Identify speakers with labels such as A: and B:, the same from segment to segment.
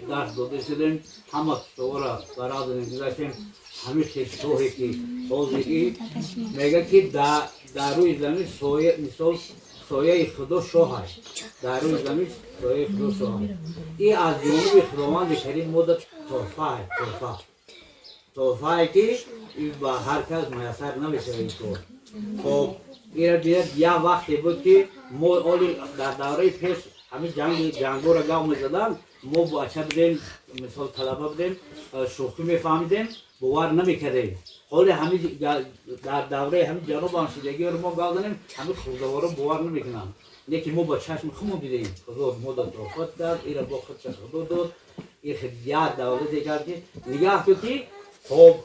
A: Дарс дода шудем, ҳама китобро барои гузаштем. Ҳамин хешоҳе ки ҳозир мегӯяд ки дар рӯи замин соя, мисол сояи худо шоҳ аст, дар рӯи замин сояи худо шоҳ аст. И аз ҷониби худованди карим мо тӯҳфа аст, тӯҳфа, тӯҳфае ки ба ҳар кас муяссар намешавад ин кор. Хоб, ира бинед, як вақте буд ки мо оли дар давраи пеш ҳамин ҷангоро гав мезаданд, мо бача будем, мисол талаба будем, шӯхӣ мефаҳмидем, бовар намекардем. Ҳоле ҳамин дар давраи ҳамин ҷанобам шидагиро мо гав занем, ҳамин хурдаворо бовар намекунанд. Лекин мо ба чашми худмон дидем, худо мо да тӯҳфат кард, ира бо худша худо дод. Як давлате кард ки нигаҳ кун ки хоб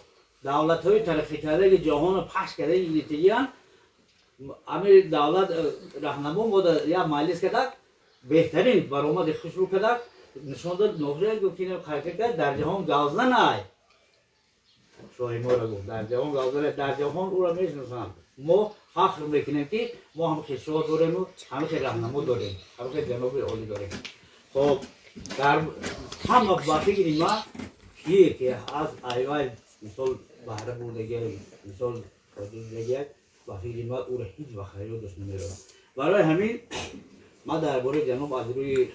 A: давлатҳои тараққӣ кардаги ҷаҳонро пахш кардаги гирифтагиянд. Ҳамин давлат раҳнамо мо да як маҷлис кардак, беҳтарин баромади хушрӯ кардак, нишон дод, нохӯша гуфт ки ҳаракат кард, дар ҷаҳон гавзан ай. Шоҳи моро гуфт дар ҷаҳон гавзан ай, дар ҷаҳон ӯро мешиносанд. Мо фахр мекунем ки мо ҳам хешоҳ дорему, ҳам хел раҳнамо дорем, ҳам хел ҷаноби олӣ дорем. Хоб, дар ҳама ба фикри ма кие ки аз айвай мисол баҳра бурдагия, мисол фоидагия, ба фикри ма ӯро ҳеҷ вақт ёдаш намеравад. Барои ҳамин ман дар бораи ҷаноб аз рӯи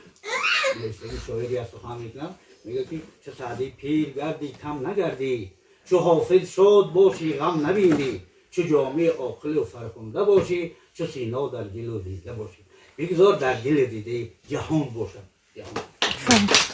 A: навиштагии шоире сухан мекунам. Мегӯяд ки чу Саъдии пир гардӣ кам нагардӣ, чу ҳофиз шод бошӣ ғам набинӣ, чу ҷомеи оқилу фархунда бошӣ, чу Сино дар дилу дида бошӣ. Бигзор дар дили дидаи ҷаҳон бошад. Ҷаҳон.